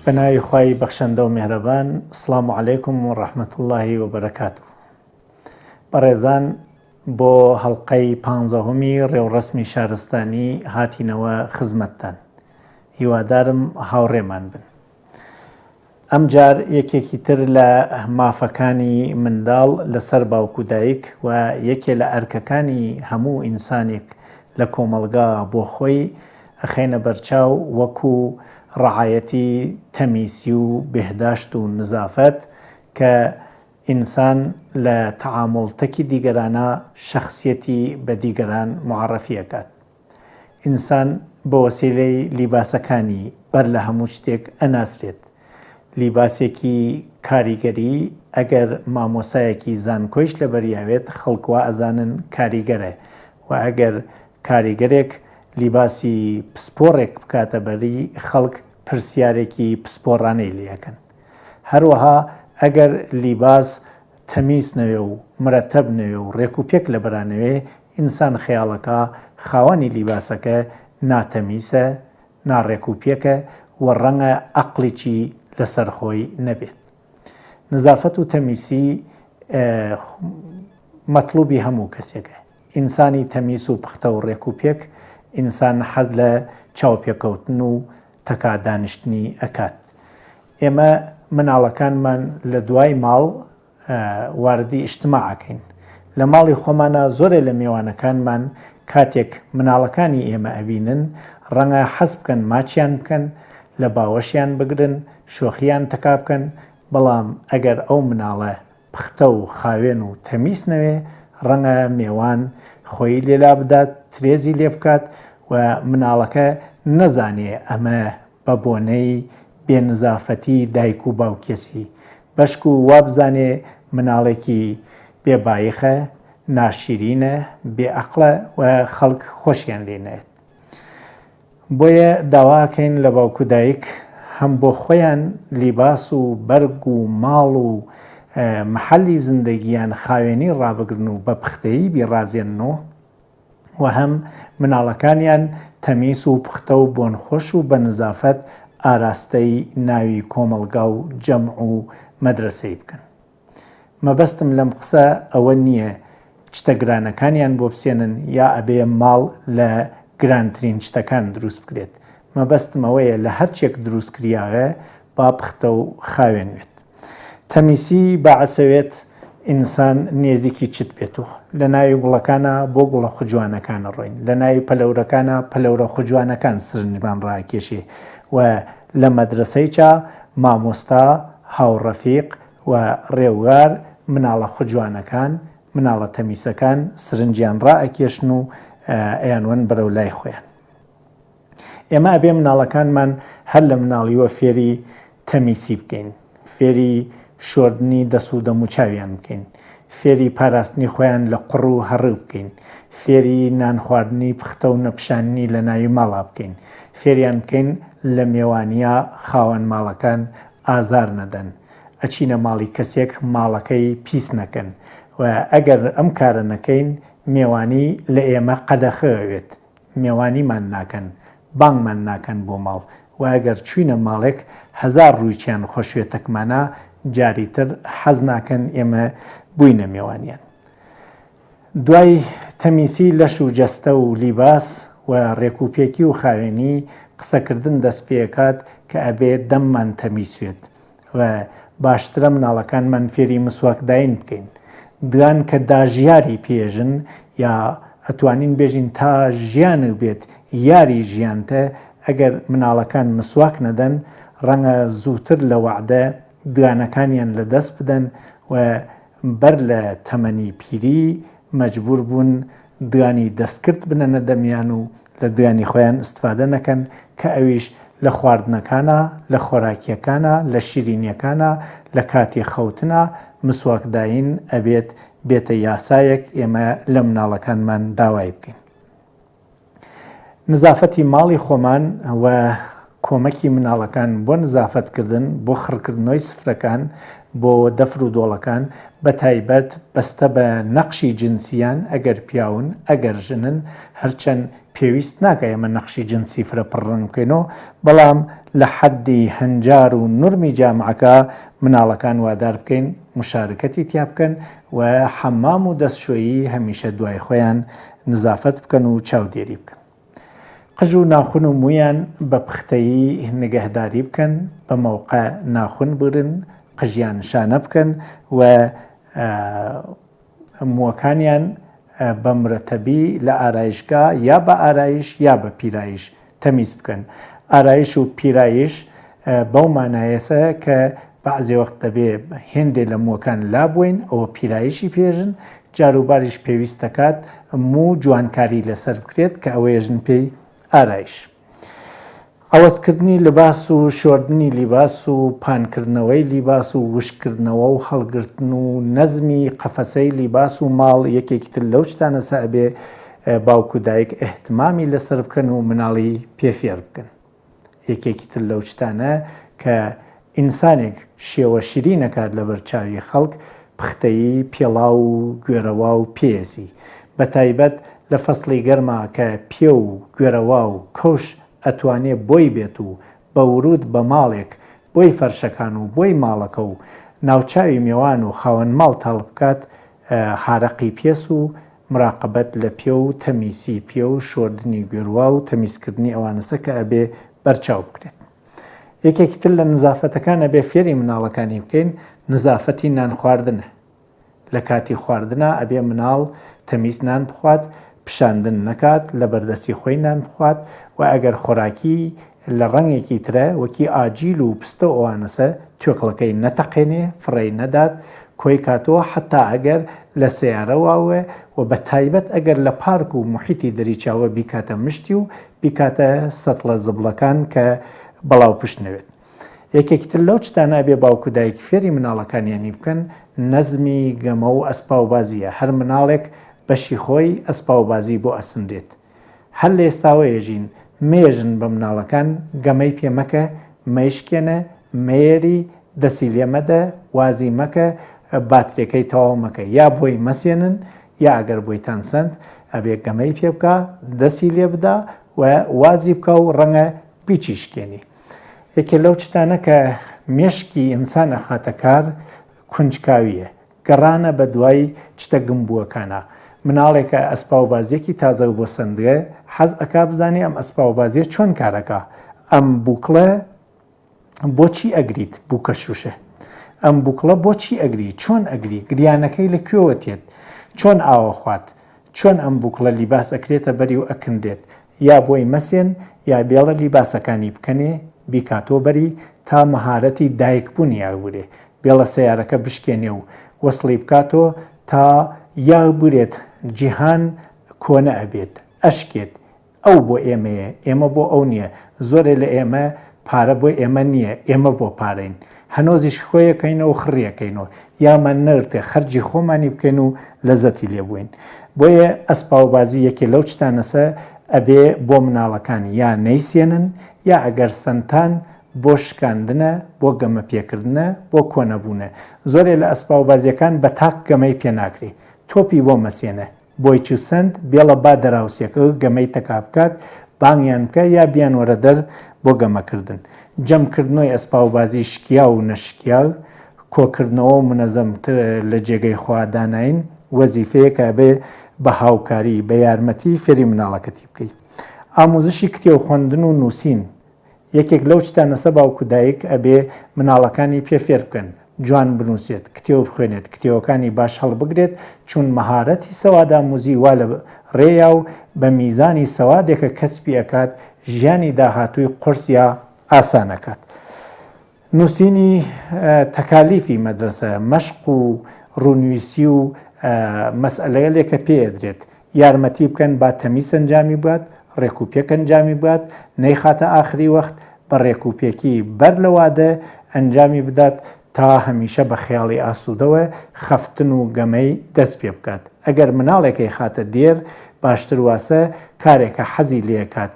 بە ناوی خوای بەخشەندە و میهرەبان سڵام علیکم و ڕەحمەت اللە و بەرەکاتو بەڕێزان بۆ هەڵقەی پانزەهەمی ڕێوڕەسمی شارستانی هاتینەوە خزمەتتان هیوادارم هاوڕێمان بن. ئەمجار یەکێکی تر لە مافەکانی منداڵ لەسەر باوک و دایک و یەکێ لە ئەرکەکانی هەموو ئینسانێک لە کۆمەڵگا بۆ خۆی ئەخەینە بەرچاو وەکو ڕەعایەتی تەمیسی و بێهداشت و نزافەت کە ئینسان لە تەعاموڵ تەکی دیگەرانا شەخسیەتی بە دیگەران موعەڕەفی ئەکات. ئینسان بە وەسیلەی لیباسەکانی بەر لە هەموو شتێک ئەناسرێت. لیباسێکی کاریگەری ئەگەر مامۆسایەکی زانکۆیش لەبەریاوێت خەڵک وا ئەزانن کاریگەرە و ئەگەر کاریگەرێک لیباسی پسپۆڕێک بکاتە بەری خەڵک پرسیارێکی پسپۆڕانەی لێ ئەکەن. هەروەها ئەگەر لیباس تەمیز نەوێ و مرەتەب نەوێ و ڕێک و پێک لەبەرا نەوێ ئینسان خەیاڵەکا خاوەنی لیباسەکە ناتەمیسە، ناڕێک و پێکە و ڕەنگە ئەقڵیکی لەسەر خۆی نەبێت. نزافەت و تەمیسی مەتڵوبی هەموو کەسێکە. ئینسانی تەمیس و پوختە و ڕێک و پێک ئینسان حەز لە چاوپێکەوتن و تەکا دانیشتنی ئەکات. ئێمە مناڵەکانمان لە دوای ماڵ واردی ئیجتماع ئەکەین. لە ماڵی خۆمانا زۆرێ لە مێوانەکانمان کاتێک مناڵەکانی ئێمە ئەبینن ڕەنگە حەز بکەن ماچیان بکەن، لە باوەشیان بگرن، شۆخیان تەکا بکەن، بەڵام ئەگەر ئەو مناڵە پختە و خاوێن و تەمیس نەوێ ڕەنگە مێوان خۆیی لێ لابدات، ترێزی لێ بکات و مناڵەکە نەزانێ ئەمە بە بۆنەی بێ نزافەتی دایک و باوکیەسی، بەشکو وابزانێ مناڵێکی بێ بایخە، ناشیرینە، بێ ئەقڵە و خەڵک خۆشیان لێ نایەت. بۆیە داواکەین لە باوک و دایک هەم بۆ خۆیان لیباس و بەرگ و ماڵ و مەحەلی زندەگیان خاوێنی ڕابگرن و بە پختەیی بیڕازێنن و و هەم مناڵەکانیان تەمیس و پوختە و بۆنخۆش و بە نزافەت ئاراستەی ناوی کۆمەڵگا و جەمع و مەدرەسەی بکەن. مەبەستم لەم قسە ئەوە نییە چتە گرانەکانیان بۆ بسێنن یا ئەبێ ماڵ لە گرانترین چتەکان دروست بکرێت، مەبەستم ئەوەیە لە هەرچێک دروست کریاغە با پختە و خاوێن وێت. تەمیسی باعسەوێت ئینسان نێزیکی چت بێت و لە ناوی گوڵەکانا بۆ گوڵە خوجوانەکان ئەڕۆین، لە ناوی پەلەورەکانا پەلەورە خوجوانەکان سرنجمان ڕاکێشێ و لە مەدرەسەیچا مامۆستا، هاوڕەفیق و ڕێوگار مناڵە خوجوانەکان، مناڵە تەمیسەکان سرنجیان ڕائەکێشن و ئەیانوەن بەرەو لای خۆیان. ئێمە ئەبێ مناڵەکانمان هەر لە مناڵیوە فێری تەمیسی بکەین، فێری شۆردنی دەس و دەموچاویان بکەین، فێری پاراستنی خۆیان لە قوڕ و هەڕ بکەین، فێری نان خواردنی پختە و نەپشاننی لە ناوی ماڵا بکەین، فێریان بکەین لە مێوانیا خاوەن ماڵەکان ئازار نەدەن، ئەچینە ماڵی کەسێک ماڵەکەی پیس نەکەن و ئەگەر ئەم کارە نەکەین مێوانی لە ئێمە قەدەخە ئەوێت، مێوانیمان ناکەن، بانگمان ناکەن بۆ ماڵ و ئەگەر چووینە ماڵێک هەزار ڕوویچیان خۆشوێ تەکمانا جاری تر حەز ناکەن ئێمە بووینە مێوانیان. دوای تەمیسی لەش و جەستە و لیباس و ڕێکوپێکی و خاوێنی قسەکردن دەست پێکات کە ئەبێ دەممان تەمیس وێت و باشترە مناڵەکانمان فێری مسواک داین بکەین. دگان کە داژیاری پێژن یا ئەتوانین بێژین تا ژیانک بێت یاری ژیانتە ئەگەر مناڵەکان مسواک نەدەن ڕەنگە زووتر لە وەعدە دگانەکانیان لە دەست بدەن و بەر لە تەمەنی پیری مەجبور بوون دگانی دەستکرد بنەنە دەمیان و لە دگانی خۆیان ئیستفادە نەکەن کە ئەویش لە خواردنەکانا، لە خۆراکیەکانا، لە شیرینیەکانا، لە کاتی خەوتنا مسواک داین ئەبێت بێتە یاسایەک ئێمە لە مناڵەکانمان داوای بکەین. نزافەتی ماڵی خۆمان و. کۆمەکی مناڵەکان بۆ نزافەت کردن، بۆ خڕکردنەوەی سفرەکان، بۆ دەفر و دۆڵەکان، بە تایبەت بەستە بە نەقشی جنسیان ئەگەر پیاون ئەگەر ژنن، هەرچەند پێویست ناکا ئێمە نەقشی جنسی فرە پڕ ڕەنگ بکەینەوە، بەڵام لە حەدی هەنجار و نورمی جامعەکە مناڵەکان وادار بکەین مشارکەتی تیا بکەن و حەمام و دەستشۆیی هەمیشە دوای خۆیان نزافەت بکەن و چاودێری بکەن. قژ و ناخن و موویان بە پختەیی نگەهداری بکەن، بە مەوقع ناخن بگرن، قژیان شانە بکەن و مووەکانیان بە مرەتەبی لە ئارایشگا یا بە ئارایش یا بە پیرایش تەمیز بکەن. ئارایش و پیرایش بەو مانایەسە کە بەعزێ وەخت دەبێ هێندێ لە مووەکان لابوەین ئەوە پیرایشی پێژن، جاروباریش پێویست دەکات موو جوانکاری لەسەر بکرێت کە ئەوەیەژن پێی ئارایش. عەوەزکردنی لباس و شۆردنی لیباس و پانکردنەوەی لیباس و وشککردنەوە و هەڵگرتن و نەزمی قەفەسەی لیباس و ماڵ یەکێکی تر لەو شتانەسە ئەبێ باوک و دایک ئیهتمامی لەسەر بکەن و مناڵی پێ فێر بکەن. یەکێکی تر لەو شتانە کە ئینسانێک شێوە شیرین ئەکات لەبەر چاوی خەڵک پختەیی پێڵاو و گوێرەوا و پێیەسی بەتایبەت لە فەسڵی گەرما کە پێ و گوێرەوا و کەوش ئەتوانێ بۆی بێت و بە ورود بە ماڵێک بۆی فەرشەکان و بۆی ماڵەکە و ناوچاوی مێوان و خاوەن ماڵ تاڵ بکات هارەقی پێس و مراقەبەت لە پێ و تەمیسی پێ و شۆردنی گوێروا و تەمیزکردنی ئەوانەسە کە ئەبێ بەرچاو بکرێت. یەکێکی تر لە نزافەتەکان ئەبێ فێری مناڵەکانی بکەین نزافەتی نان خواردنە. لە کاتی خواردنا ئەبێ مناڵ تەمیز نان بخوات، پشاندن نەکات، لە بەردەستی خۆی نان بخوات و ئەگەر خۆراکی لە ڕەنگێکی ترە وەکی ئاجیل و پستە و ئەوانەسە توێکڵەکەی نەتەقێنێ، فڕێی نەدات، کۆی کاتەوە حەتا ئەگەر لە سەیارە واوێ و بە تایبەت ئەگەر لە پارک و موحیتی دەریچاوە بیکاتە مشتی و بیکاتە سەتڵە زبڵەکان کە بەڵاو پشت نەوێت. یەکێکی تر لەو چتانە ئەبێ باوک و دایک فێری مناڵەکانیانی بکەن نەزمی گەمە و ئەسپاوبازیە هەر مناڵێک بەشی خۆی ئەسپاوبازی بۆ ئەسنرێت هەر لە ئێستاوە ێژین مەیەژن بە مناڵەکان گەمەی پێ مەکە مەیشکێنە مەیەری دەسی لێ مەدە وازی مەکە باترێکەی تەواو مەکە یا بۆی مەسێنن یا ئەگەر بۆیتان سەند ئەبێ گەمەی پێ بکا دەسی لێ بدا و وازی بکا و ڕەنگە بیچیشکێنی. یەکێ لەو چتانە کە مێشکی ئینسان ئەخاتە کار کونجکاوییە، گەڕانە بە دوای چتە گمبووەکانا. مناڵێکە ئەسپاوبازییەکی تازەو بۆ سەندرێ، حەز ئەکا بزانێ ئەم ئەسپاوبازییە چۆن کار ئەکا، ئەم بووکڵە بۆچی ئەگریت بووکە شووشە؟ ئەم بووکڵە بۆچی ئەگری؟ چۆن ئەگری؟ گریانەکەی لە کوێوە تێت؟ چۆن ئاو ئەخوات؟ چۆن ئەم بووکڵە لیباس ئەکرێتە بەری و ئەکنرێت؟ یا بۆی مەسێن یا بێڵە لیباسەکانی بکەنێ بیکاتۆ بەری تا مەهارەتی دایک بوونی یاگبگرێ بێڵە سەیارەکە بشکێنێ و وەسڵی بکاتۆ تا یاگبگرێت جیهان کۆنە ئەبێت ئەشکێت ئەو بۆ ئێمەیە ئێمە بۆ ئەو نیە زۆرێ لە ئێمە پارە بۆ ئێمە نیە ئێمە بۆ پارەین هەنۆزیش خۆیەکەینەوە و خڕیەکەینەوە یامان نەرتێ خەرجی خۆمانی بکەین و لەزەتی لێ بووین بۆیە ئەسپاوبازی یەکێ لەو چتانەسە ئەبێ بۆ مناڵەکان یا نەیسێنن یا ئەگەر سەنتان بۆ شکاندنە بۆ گەمە پێکردنە بۆ کۆنەبوونە زۆرێ لە ئەسپاوبازیەکان بە تاک گەمەی پێ ناکرێ تۆپی بۆ مەسێنە بۆی چو سەند بێڵە با دەراوسێکە گەمەی تەکا بکات بانگیان بکە یا بیانوەرە دەر بۆ گەمەکردن. جەم کردنۆی ئەسپاوبازی شکیاو و نەشکیاو، کۆکردنەوە و مونەزەم تر لە جێگەی خوا داناین وەزیفەیەکە ئەبێ بە هاوکاری، بە یارمەتی فێری مناڵەکەتی بکەی. ئاموزشی کتێو خوەندن و نووسین یەکێک لەو چتانەسە باوک و دایک ئەبێ مناڵەکانی پێ فێر بکەن جوان بنوسێت کتێو بخوێنێت کتێوەکانی باش هەڵبگرێت چون مەهارەتی سەواداموزی وا لە ڕێیا و بە میزانی سەوادێکە کەسپی ئەکات ژیانی داهاتووی قورس یا ئاسان ئەکات. نووسینی تەکالیفی مەدرەسە، مەشق و ڕوونویسی و مەسئەلەگەلێکە پێ ئەدرێت، یارمەتی بکەن با تەمیس ئەنجامی بات، ڕێکوپێک ئەنجامی بات، نەیخاتە ئاخری وەخت، بە ڕێکوپێکی بەر لە وادە ئەنجامی بدات تا هەمیشە بە خەیاڵی ئاسوودەوە خەفتن و گەمەی دەست پێ بکات. ئەگەر مناڵێک ئەیخاتە دێر، باشتر واسە کارێکە حەزی لێ کات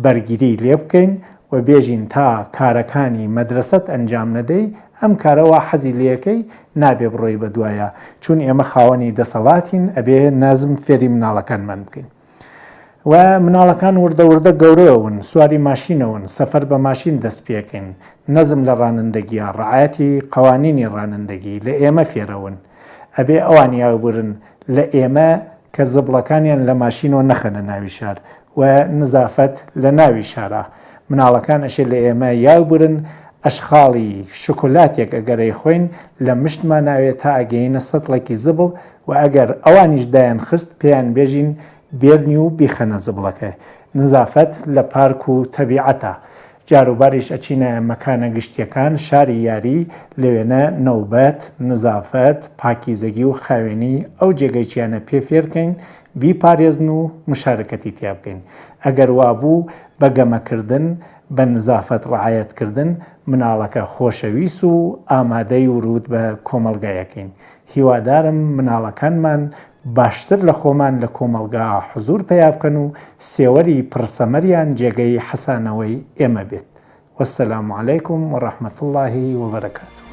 بەرگری لێ بکەین. و بێژین تا کارەکانی مەدرەسەت ئەنجام نەدەی ئەم کارە وا حەزی لێکەی نابێ بڕۆی بە دوایا چون ئێمە خاوەنی دەسەڵاتین ئەبێ نەزم فێری مناڵەکانمان بکەین و مناڵەکان وردە وردە گەورەون سواری ماشینەون سەفەر بە ماشین دەست پێکەین نەزم لە ڕانندەگیا ڕعایەتی قەوانینی ڕانندەگی لە ئێمە فێرەون ئەبێ ئەوان یاوبرن لە ئێمە کە زبڵەکانیان لە ماشینۆ نەخەنە ناوی شار و نزافەت لە ناوی شارا مناڵەکان ئەشێ لە ئێمە یاوبرن ئەشخاڵی شوکولاتێک ئەگەر ئەیخۆین لە مشتمان ئەوێ تا ئەگەینە سەتڵێکی زبڵ و ئەگەر ئەوانیش دایان خست پێیان بێژین بێرنی و بیخەنە زبڵەکە نزافەت لە پارک و تەبیعەتا جاروباریش ئەچینە مەکانە گشتیەکان شاری یاری لەوێنە نەوبەت، نزافەت، پاکیزەگی و خاوێنی ئەو جێگەیچیانە پێ فێرکەین بیپارێزن و مشارەکەتی تیا بکەین ئەگەر وابوو بە گەمەکردن بە نزافەت ڕعایەت کردن مناڵەکە خۆشەویس و ئامادەی ورود بە کۆمەڵگای ئەکەین هیوادارم مناڵەکانمان باشتر لە خۆمان لە کۆمەڵگا حزور پەیا بکەن و سێوەری پڕ سەمەریان جێگەی حەسانەوەی ئێمە بێت والسلام علیکم ورحمە اللە وبرکاته.